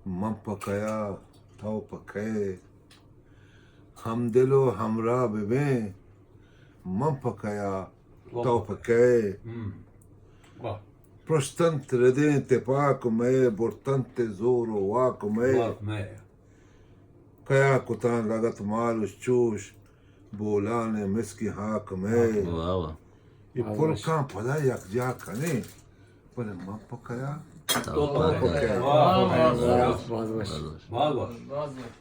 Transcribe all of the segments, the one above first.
من پہ کیا، تو پہ کئے؟ ہمدل و ہمراہ ببیں، من پہ کیا، تو پہ کئے؟ پرشتنت ردیں تپاک مئے، برتنت زور و واک مئے۔ کیا کتاں لگت مال و چوش، بولان مسکی ہاک مئے۔ اے پلکاں پدا یکجا کنیں، بلے من پہ کیا؟ تو پہ کئے؟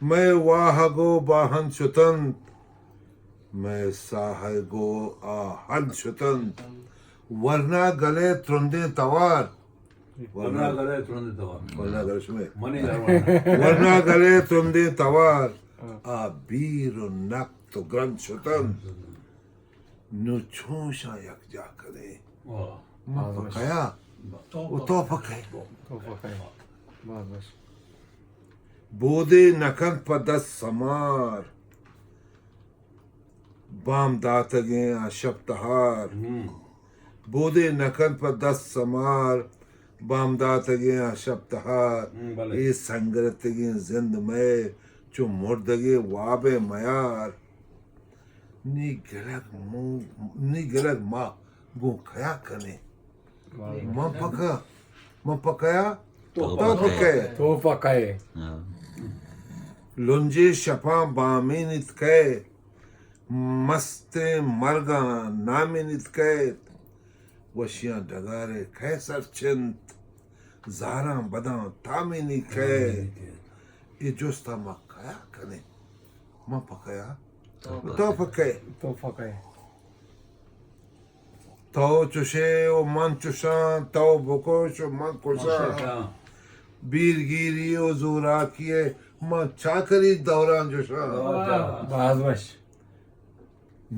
مئے واہگ و باہند شتنت، مئے ساہگ و آہند شتنت، ورنا گلے ترندیں توار۔ ورنا گلے ترندیں توار۔ ورنا گلے شمئے۔ ورنا گلے ترندیں توار، آ بیر و نپت و گرند شتنت۔ نوں چونشاں یکجا کنیں؟ من پہ کیا و تو پہ کئے؟ بودے نکنت پہ دست سمار، بام داتگیں آ شپ تہار۔ بودے نکنت پہ دست سمار، بام داتگیں آ شپ تہار۔ اے سنگرتگیں زند مئے، چو مردگیں وابے میار۔ نی گلگ مو-، نی گلگ ما گوں کیا کنیں؟ من پہ کیا، من پہ کیا، تو پہ کئے؟ تو پہ کئے؟ لنجیں شپاں بامینیت کئے، مستیں مرگاں نامینیت کئیت، وشیاں ڈگارے کئے سرچنت، زاراں بداں تامینی کئے؟ اے جستا ما کیا کنیں؟ من پہ کیا، تو پہ کئے؟ تو پہ کئے؟ تو چشے و من چشاں، تو بکش و من کشاں۔ بیرگیری و زوراکی ء من چاکری دوران جشاں۔ باز وش۔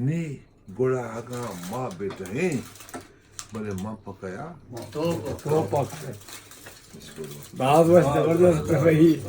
نی گڑا اگاں ما بہ ٹہیں، بلے من پہ کیا؟ تو پہ کئے۔ باز وش، زبردست، صحیح۔